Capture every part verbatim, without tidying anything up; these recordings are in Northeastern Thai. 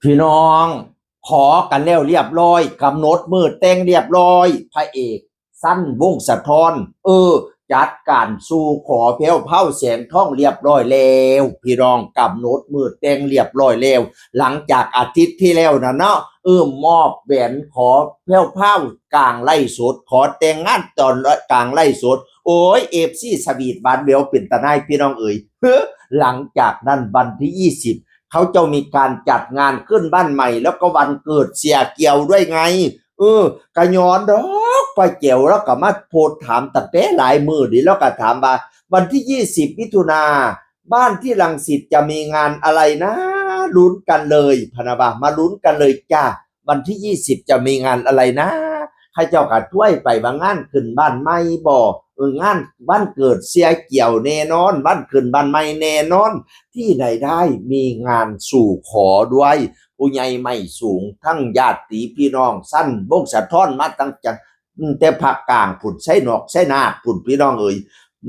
พี่น้อง ขอกันแล้วเรียบร้อย กำหนดมื้อแต่งเรียบร้อย พระเอก สั้น วงศ์สะท้อน เออ จัดการสู่ขอแพรวพราวแสงทองเรียบร้อยแล้ว พี่น้อง กำหนดมื้อแต่งเรียบร้อยแล้ว หลังจากอาทิตย์ที่แล้วนะเนาะ เออ มอบแหวนขอแพรวพราวกลางไลฟ์สด ขอแต่งงานตอนกลางไลฟ์สด โอ้ย เอฟซี สวีทหวานแหววเป็นตาหน่ายพี่น้องเอ๋ย เฮ้อ หลังจากนั้นวันที่ยี่สิบ เขาเจ้ามีการจัดงานขึ้นบ้านใหม่ แล้วก็วันเกิดเสี่ยเกี่ยวด้วยไง เออ กะย้อนดอก ป้าแจ๋วแล้วก็มาโพสต์ถามตั้งแต่หลายมื้อนี่ แล้วก็ถามว่า วันที่ยี่สิบ มิถุนา บ้านที่รังสิตจะมีงานอะไรนะ ลุ้นกันเลย พะนะว่า มาลุ้นกันเลยจ้า วันที่ยี่สิบจะมีงานอะไรนะ เขาเจ้าก็ทวยไปว่างานขึ้นบ้านใหม่บ่ เออ งานวันเกิดเสี่ยเกี่ยวแน่นอน วันขึ้นบ้านใหม่แน่นอน ที่ไหนได้มีงานสู่ขอด้วย ผู้ใหญ่ไม้สูง ทั้งญาติพี่น้อง สั้น วงศ์สะท้อนมาตั้งแต่ อืม แต่ภาคกลางพุ้น ไชนอก ไชนาทพุ้น พี่น้องเอ๋ย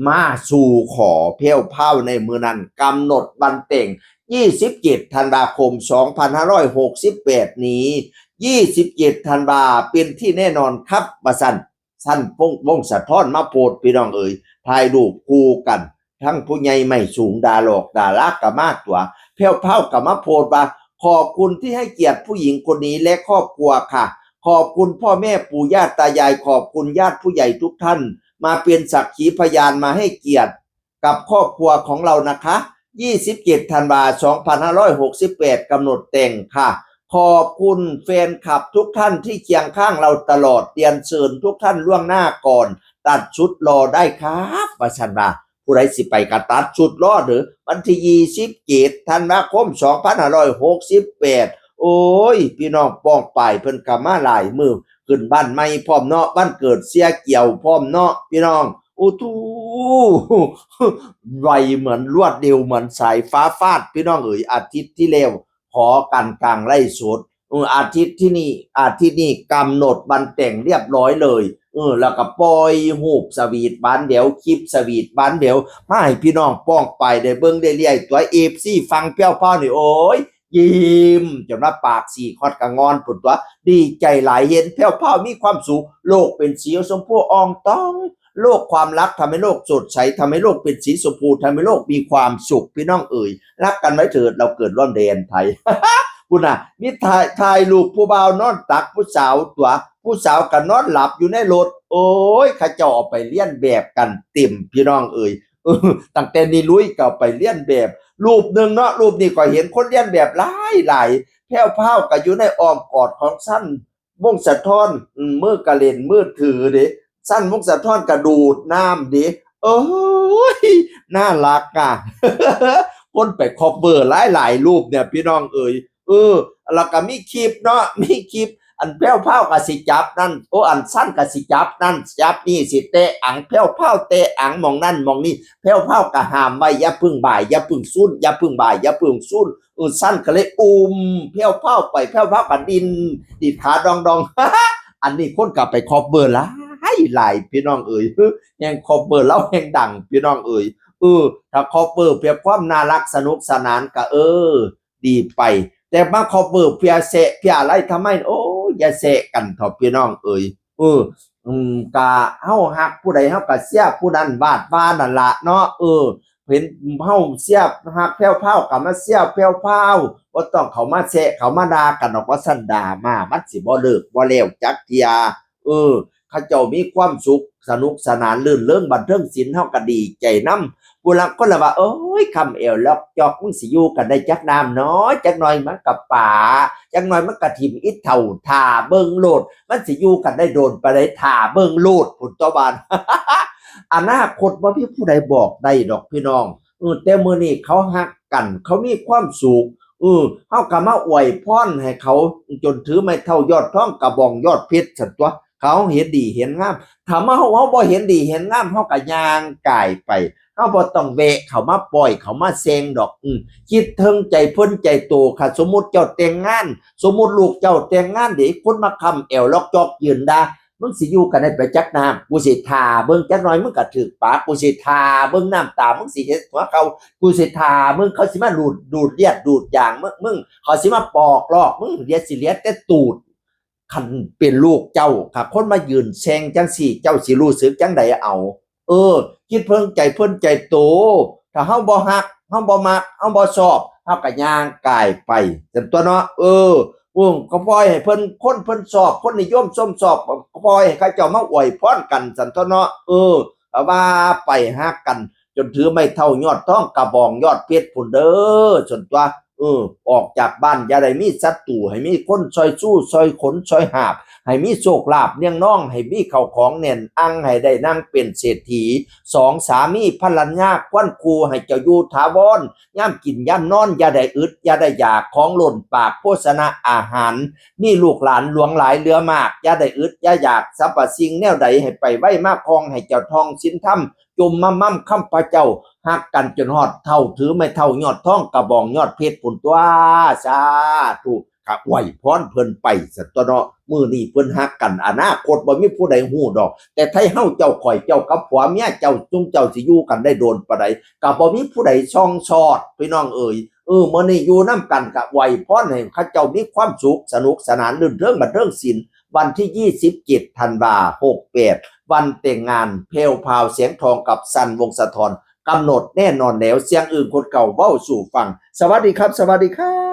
มาสู่ขอแพรวพราวในมื้อนั้น กำหนดวันแต่ง ยี่สิบเจ็ด ธันวาคม สองพันห้าร้อยหกสิบแปด นี้ ยี่สิบเจ็ด ธันวา เป็นที่แน่นอนครับ ว่าซั่น สั้น วงศ์ วงศ์สะท้อนมาโพสต์ พี่น้องเอ๋ย ถ่ายรูปคู่กัน ทั้งผู้ใหญ่ไม้สูง ดาหลอกดาราก็มาตั๋ว แพรวพราวก็มาโพสต์ว่า ขอบคุณที่ให้เกียรติผู้หญิงคนนี้และครอบครัวค่ะ ขอบคุณพ่อแม่ปู่ย่าตายาย ขอบคุณญาติผู้ใหญ่ทุกท่าน มาเป็นสักขีพยาน มาให้เกียรติกับครอบครัวของเรานะคะ ยี่สิบเจ็ด ธันวา สองพันห้าร้อยหกสิบแปด กำหนดแต่งค่ะ ขอบคุณแฟนคลับทุกท่านที่เคียงข้างเราตลอด เรียนเชิญทุกท่านล่วงหน้าก่อน ตัดชุดรอได้ครับ ว่าซั่นว่า ผู้ใดสิไปก็ตัดชุดรอเด้อ วันที่ยี่สิบเจ็ด ธันวาคม สองพันห้าร้อยหกสิบแปด โอ้ย พี่น้องป้องปายเพิ่นก็มาหลายมื้อ ขึ้นบ้านใหม่พร้อมเนาะ วันเกิดเสี่ยเกี่ยวพร้อมเนาะ พี่น้อง โอ้ทู ไวเหมือนรวดเร็วเหมือนสายฟ้าฟาด พี่น้องเอ๋ย อาทิตย์ที่แล้วขอกันกลางไลฟ์สด เออ อาทิตย์ที่นี่ อาทิตย์นี้กำหนดวันแต่งเรียบร้อยเลย เออ แล้วก็ปล่อยรูปสวีทหวานแหวว คลิปสวีทหวานแหวว มาให้พี่น้องป้องปายได้เบิ่งได้เรื่อยตั๋ว เอฟซี ฟังแพรวพราวนี่ โอ้ย ยิ้มจนว่าปากสีขอดกะงอนพุ้นตั๋ว ดีใจหลาย เห็นแพรวพราวมีความสุข โลกเป็นสีชมพูอ่องตอง โลกความรักทำให้โลกสดใส ทำให้โลกเป็นสีชมพู ทำให้โลกมีความสุข พี่น้องเอ๋ย รักกันไว้เถิด เราเกิดร่วมแดนไทย พุ้นน่ะ มีถ่าย ถ่ายรูปผู้บ่าวนอนตักผู้สาวตั๋ว ผู้สาวก็นอนหลับอยู่ในรถ โอ้ย เขาเจ้าเอาไปเลียนแบบกันเต็ม พี่น้องเอ๋ย เออ ตั้งแต่นี่ลุยก็เอาไปเลียนแบบ รูปหนึ่งเนาะ รูปนี้ก็เห็นคนเลียนแบบหลายหลาย แพรวพราวก็อยู่ในอ้อมกอดของสั้น วงศ์สะท้อน อืม มือก็เล่นมือถือเด้ สั้น วงศ์สะท้อนก็ดูดน้ำเด้ เอ้ย น่ารักอะ คนไปคอปเวอร์หลายหลายรูปเนี่ย พี่น้องเอ๋ย เออ แล้วก็มีคลิปเนาะ มีคลิป อันแพรวพราวก็สิจับนั่น โอ้ อันสั้นก็สิจับนั่น จับนี่สิแตะอัง แพรวพราวแตะอังหม่องนั่นหม่องนี่ แพรวพราวก็ห้ามไว้ อย่าพึ่งบ่าย อย่าพึ่งซูน อย่าพึ่งบ่าย อย่าพึ่งซูน เออ สั้นก็เลยอุ้มแพรวพราวไป แพรวพราวก็ดิ้น ดีดขาดองๆ อันนี้คนก็ไปคอปเวอร์หลายหลาย พี่น้องเอ๋ย แฮงคอปเวอร์ลาวแฮงดัง พี่น้องเอ๋ย เออ ถ้าคอปเวอร์เพื่อความน่ารักสนุกสนานก็ เออ ดีไป แต่มาคอปเวอร์เพื่อแซะเพื่ออะไรทำไม โอ้ย อย่าแซะกันเถาะ พี่น้องเอ๋ย เออ อืม กะเฮาฮักผู้ใดเฮาก็เชียร์ผู้นั้น วาดว่านั่นล่ะเนาะ เออ เห็นเฮาเชียร์ฮักแพรวพราวก็มาเชียร์แพรวพราว บ่ต้องเข้ามาแซะเข้ามาด่ากันดอก ว่าซั่น ด่ามามันสิบ่เลิกบ่แล้วจักเทื่อ เออ เขาเจ้ามีความสุขสนุกสนานรื่นเริงบันเทิงศิลป์ เฮาก็ดีใจนำ ผู้ลางคนละว่า โอ้ย คำแอวลอกจอก มึงสิอยู่กันได้จักนานน้อ จักหน่อยมันก็ป๋า จักหน่อยมันก็ถิ่มอิเฒ่า ถ่าเบิ่งโลด มันสิอยู่กันได้โดนปานใด ถ่าเบิ่งโลด พุ้นตั๋วบาด อนาคตบ่มีผู้ใดบอกได้ดอกพี่น้อง เออ แต่มื้อนี้เขาฮักกัน เขามีความสุข เออ เฮาก็มาอวยพรให้เขา จนถือไม้เฒ่ายอดทอง กระบองยอดเพชรซั่นตั่ว เขาเห็นดีเห็นงาม ถ้ามาเฮา เฮาบ่เห็นดีเห็นงาม เฮาก็ย่างกายไป เฮาบ่ต้องแวะเข้ามาป้อยเข้ามาแซงดอก อืม คิดเถิงใจเพิ่นใจโต คันสมมุติเจ้าแต่งงาน สมมุติลูกเจ้าแต่งงานเด้ คนมาคำแอวลอกจอกยืนด่า มึงสิอยู่กันได้ไปจักน้ำ กูสิท่าเบิ่งจักหน่อย มึงก็ถืกปาก กูสิท่าเบิ่งน้ำตา มึงสิเห็นหัวเขา กูสิท่าเบิ่งเขาสิมาดูด ดูดเลียด ดูดยาง มึง มึง เขาสิมาปอกลอก มึงเหลือสิเหลือแต่ตูด คันเป็นลูกเจ้า ถ้าคนมายืนแซงจังซี้ เจ้าสิรู้สึกจังใดเอา เออ คิดเพิ่นใจเพิ่นใจโต ถ้าเฮาบ่ฮัก เฮาบ่มัก เฮาบ่ชอบ เฮาก็ย่างกายไป ซั่นตั๊วเนาะ เออ โอ้ ก็ปล่อยให้เพิ่น คนเพิ่นชอบ คนนิยมชมชอบ ก็ปล่อยให้เขาเจ้ามาอวยพรกัน ซั่นตั๊วเนาะ เออ ก็ว่าไปฮักกัน จนถือไม้เท้ายอดทอง กระบองยอดเพชรพู้นเด้อ ซั่นตั๊ว เออ ออกจากบ้านอย่าได้มีศัตรู ให้มีคนซอยสู้ ซอยขน ซอยหาบ ให้มีโชคลาภเลี้ยงน้อง ให้มีข้าวของแน่นอัง ให้ได้นั่งเป็นเศรษฐี สองสามีภรรยาควรคู่ ให้เจ้าอยู่ถาวร ยามกินยามนอน อย่าได้อึด อย่าได้อยาก ของล้นปาก โภชนะอาหาร มีลูกหลานหลวงหลายเหลือมาก อย่าได้อึด อย่าอยาก สรรพสิ่งแนวใดให้ไปไวมาคล่อง ให้เจ้าทองศีลธรรม จมมาม่ำค้ำพระเจ้า ฮักกันจนฮอดเฒ่า ถือไม้เท้ายอดทอง กระบองยอดเพชรพู้นตั๊ว สาธุ ก็อวยพรเพิ่นไป ซั่นตั๊วเนาะ มื้อนี้เพิ่นฮักกัน อนาคตบ่มีผู้ใดฮู้ดอก แต่ไทเฮาเจ้าข้อยเจ้ากับผัวเมียเจ้า ซุมเจ้าสิอยู่กันได้โดนปานใด ก็บ่มีผู้ใดส่องสอด พี่น้องเอ๋ย เออ มื้อนี้อยู่นำกัน ก็อวยพรให้เขาเจ้ามีความสุข สนุกสนาน รื่นเริงบันเทิงศิลป์ วันที่ยี่สิบเจ็ด ธันวา หกแปด วันแต่งงาน แพรวพราว แสงทอง กับ สัน วงศ์สะท้อน กำหนดแน่นอนแล้ว เสียงอื่นคนเก่าเว้าสู่ฟัง สวัสดีครับ สวัสดีครับ